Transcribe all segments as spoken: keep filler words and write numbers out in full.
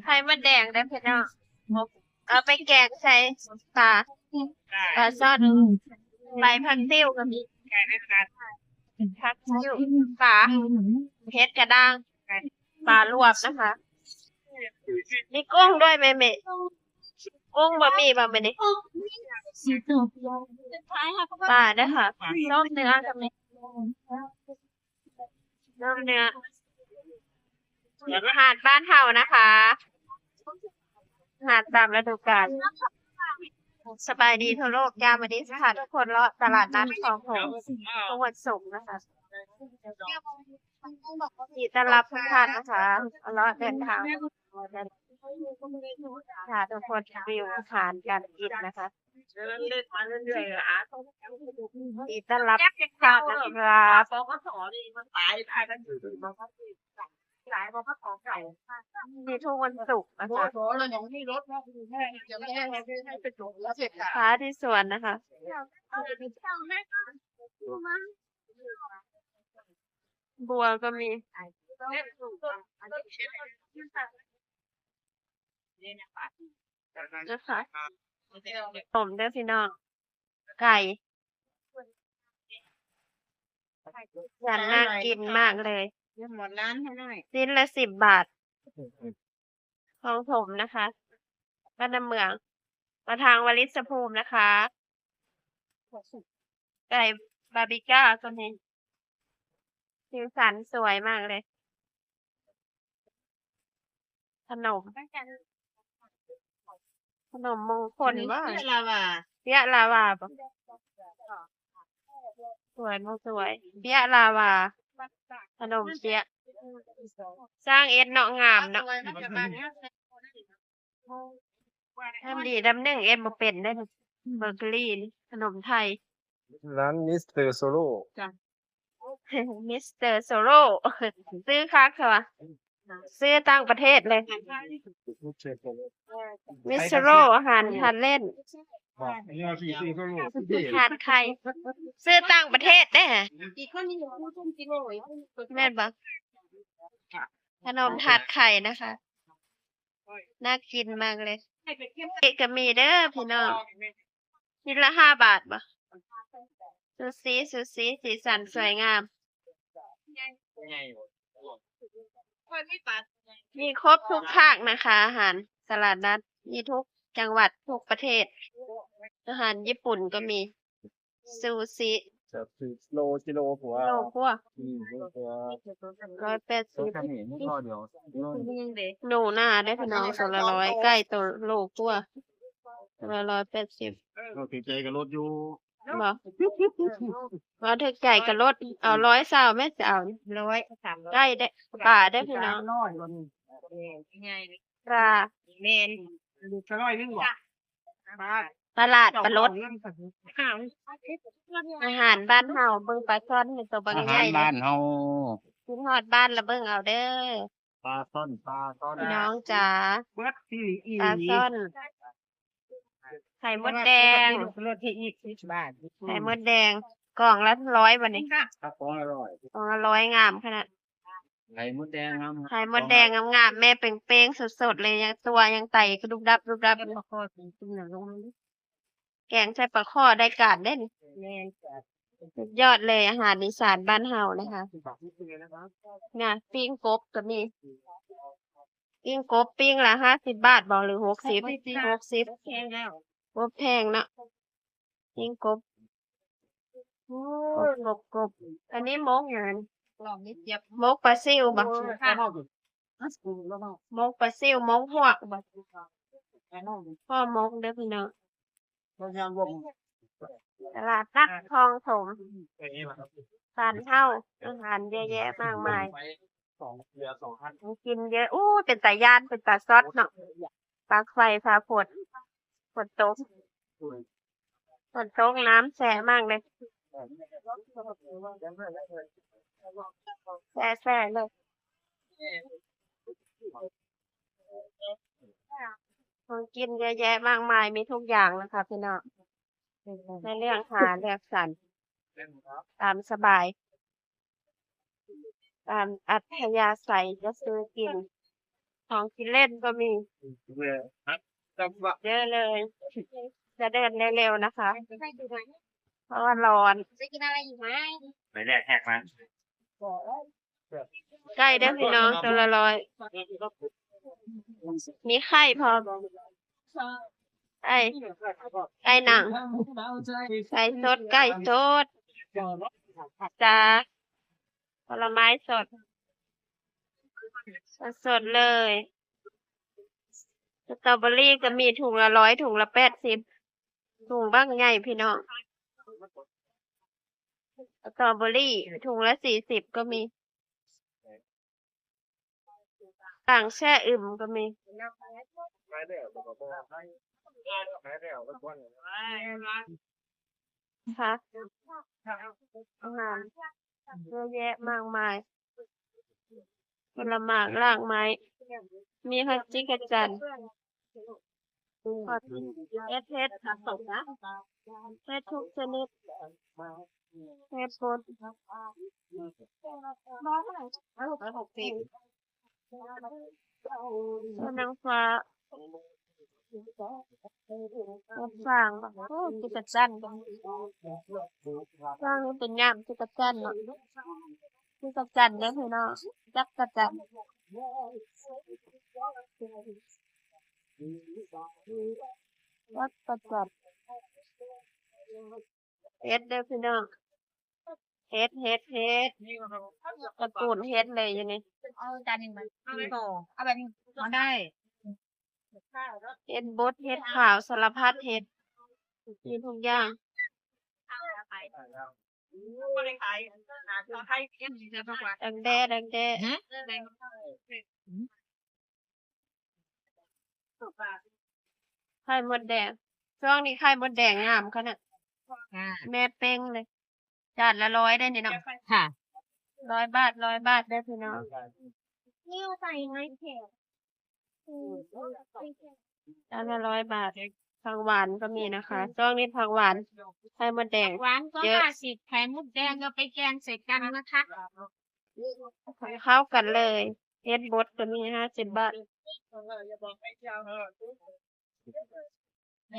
ไข่มดแดงเด้อพี่น้อง เอาไปแกงใส่ปลา ปลาซ่อน ใบผักติ้วก็มี ผักติ้ว ปลา เห็ดกระด้าง ปลาลวกนะคะ มีกุ้งด้วยไหมแม่ กุ้งบ่มีบ่มื้อนี้ ปลาเด้อค่ะ ต้มเนื้อก็มี ต้มเนื้อ อาหารบ้านเฮานะคะ อาหารตามฤดูกาล สบายดีทั่วโลก ยามมื้อนี้สิพาทุกคนเลาะตลาดนัดคลองถม ทุกวันศุกร์นะคะ ยินดีต้อนรับทุกท่านนะคะ เลาะเดินทาง พาทุกคนรีวิวอาหารการกินนะคะ ยินดีต้อนรับทุกท่านนะครับ มีทุกวันศุกร์นะคะ พาที่สวนนะคะ บัวก็มี นะคะ ผมเด้อพี่น้อง ไก่ จานน่ากินมากเลย หมดร้านให้หน่อย ชิ้นละสิบบาท ของผมนะคะ บ้านน้ำเมือง มาทางวลิสภูมินะคะ ไก่บาร์บีก้าตัวนี้ สีสันสวยมากเลย ขนม ขนมมงคลบ่ เปียะลาวา เปียะลาวาบ่ สวยบ่สวย เปียะลาวา ขนมเปียะ สร้างเอ็ดเนาะ งามเนาะ ทำดีดำหนึ่งเอ็ดบ่เป็นได้ เบเกอรี่นี่ ขนมไทย ร้านมิสเตอร์โซโล่ จ้ะ มิสเตอร์โซโล่ ซื้อคักค่ะวะ ซื้อต่างประเทศเลย มิสเตอร์โซโล่ อาหารทานเล่น ถาดไข่ ซื้อต่างประเทศได้ฮะ แม่นบ่ ขนมถาดไข่นะคะ น่ากินมากเลย เค้กก็มีเด้อพี่น้อง ชิ้นละห้าบาทบ่ ซูชิ ซูชิ สีสันสวยงาม มีครบทุกภาคนะคะ อาหารตลาดนัด มีทุกจังหวัด ทุกประเทศ อาหารญี่ปุ่นก็มี ซูชิ จะซื้อโล กิโลผัว โลกว่า อืม โลผัว ร้อยแปดสิบ เท่านี้ นี่ข้อเดียว หนูนาได้พี่น้อง ตัวละร้อย ไก่ตัวโลกว่า ตัวละร้อยแปดสิบ โลถือใจกับรถอยู่ บ่ ว่าถือใจกับรถ เอาร้อยซาวแม่จะเอา ร้อย สามร้อย ไก่ได้ ปลาได้พี่น้อง ร้อยกว่านี่ เออ ใหญ่เลย ปลา แม่น จะร้อยหนึ่งบ่ ปลา ตลาดปลารส อ้าว อาหารบ้านเฮา เบิ่งปลาช่อนให้ตัวบัก อา ให หาร ญ่ บ้านเฮา กินฮอดบ้านละเบิ่งเอาเด้อ ปลาช่อน ปลาช่อน พี่น้องจ๋า เบิดที่อีหลี ปลาช่อน ไข่มดแดง ลดให้อีกสิบบาท ไข่มดแดง กล่องละร้อยบัดนี้ ค่ะ กล่องละร้อย กล่องละร้อย งามขนาด ไข่มดแดงครับ ไข่มดแดงงามๆ แม่เป้งๆ สดๆ เลย ยังตัวยังไตกระดุบดับกระดุบดับอยู่ ปลาคอกินหน่อยลงมาดิ แกงใส่ปลาคอได้การเด้นี่ แม่นจ้ะ สุดยอดเลย อาหารอีสานบ้านเฮานะคะ นะ ปิ้งกบก็มี ปิ้งกบ ปิ้งละห้าสิบบาทบ่ หรือหกสิบ หกสิบ แพงแล้ว กบแพงเนาะ ปิ้งกบ โอ้ กบ กบ กบ อันนี้มกหยัง ลองนิดเดียว มกปลาซิวบ่ ค่ะ มกปลาซิว มกฮวกบ่ พ่อมกเด้อพี่น้อง ตลาดนัดคลองถม บ้านเฮา อาหารเยอะแยะมากมาย ของกินเยอะ อู้ เป็นตาย้าน เป็นตาซอดเนาะ ปลั๊กไฟฟ้าฝน ฝนตก ฝนตก น้ำแฉะมากเลย แฉะๆ เลย ของกินเยอะแยะมากมาย มีทุกอย่างนะคะพี่น้อง ให้เลือกหาเลือกสรร ตามสบาย ตามอัธยาศัยจะซื้อกิน ของกินเล่นก็มี เออครับจังหวะ เยอะเลย จะเดินเร็วๆนะคะ เพราะว่าร้อน จะกินอะไรอยู่ไหม ไปแลกแฮกมา ไก่เด้อพี่น้อง ตัวละร้อย มีไข่พร้อม ไก่ ไก่หนัง ไก่สด ไก่สด จ้า ผลไม้สด สดๆเลย สตรอเบอรี่ก็มีถุงละร้อย ถุงละแปดสิบ ถุงบักใหญ่พี่น้อง สตรอเบอรี่ ถุงละสี่สิบก็มี ต่างแช่อิ่มก็มี ไม่ได้เอาตัวมาไม่ได้เอาตัว ค่ะ อาหารเยอะแยะมากมาย ผลหมากรากไม้ มีฮอดจิกจั่น ฮอดเห็ด เห็ด เห็ดทุกชนิด เห็ดบด ร้อยเท่าไหร่ ร้อยหกสิบ นางฟ้า เห็ดฟางบ่ โอ้ จิกจั่นบ่ ฟางนี่เป็นงามจิกจั่นเนาะ จิกจั่นเด้อพี่น้อง จักจั่น จักจั่น เห็ดเด้อพี่น้อง เห็ด เห็ด เห็ด ตระกูลเห็ดเลยอยู่นี่ เอาจานหนึ่งไหมเอาไปต่อเอาแบบนี้ก็ได้ เห็ดบด เห็ดขาว สารพัดเห็ด มีทุกอย่าง ก็ได้ขายเอาให้เอ็มเดือนละวัน ดังแด้ดังแด้ ฮะ ไข่มดแดง ช่วงนี้ไข่มดแดงงามขนาด ค่ะ แม่เป้งเลย จานละร้อยได้นี่เนาะ ค่ะ ร้อยบาท ร้อยบาทได้พี่น้อง นี่ใส่ไม้แขก จานละร้อยบาท ผักหวานก็มีนะคะ ช่วงนี้ผักหวาน ไข่มดแดง หวานก็ เยอะ ห้าสิบไข่มดแดงก็ไปแกงใส่กันนะคะ เข้ากันเลย เห็ดบดก็มีห้าสิบบาท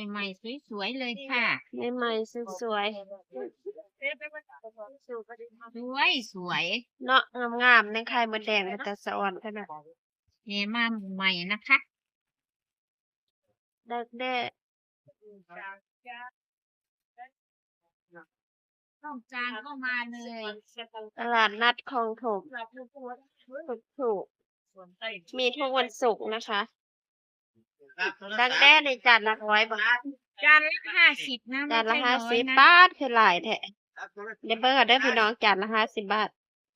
ใหม่ๆสวยๆเลยค่ะ ใหม่ๆสวย สวยสวย ๆเนาะ งามๆในไข่มดแดงเป็นตาสะออนขนาด เนี่ยมาใหม่นะคะ ดักแด้ ต้องจานก็มาเลย ตลาดนัดคลองถม ถูกถูกๆ มีทุกวันศุกร์นะคะ ดักแด้ในจานละร้อยบาท จานละห้าสิบนะ จานละ ไม่ใช่ ห้า ร้อย สิบ นะ บาท คือหลายแท้ เดี๋ยวเบิ่งเอาเด้อพี่น้อง จานละห้าสิบบาท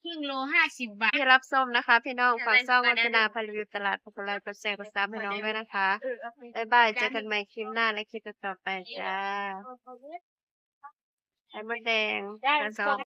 ครึ่งโลห้าสิบบาท ที่รับชมนะคะ พี่น้อง ฝากช่องวัฒนาพารีวิวตลาด ฝากกดไลค์ กดแชร์ กดซับให้น้องด้วยนะคะ บ๊ายบาย เจอกันใหม่คลิปหน้าและคลิปต่อๆไปจ้า ไข่มดแดง ได้ กระสอบ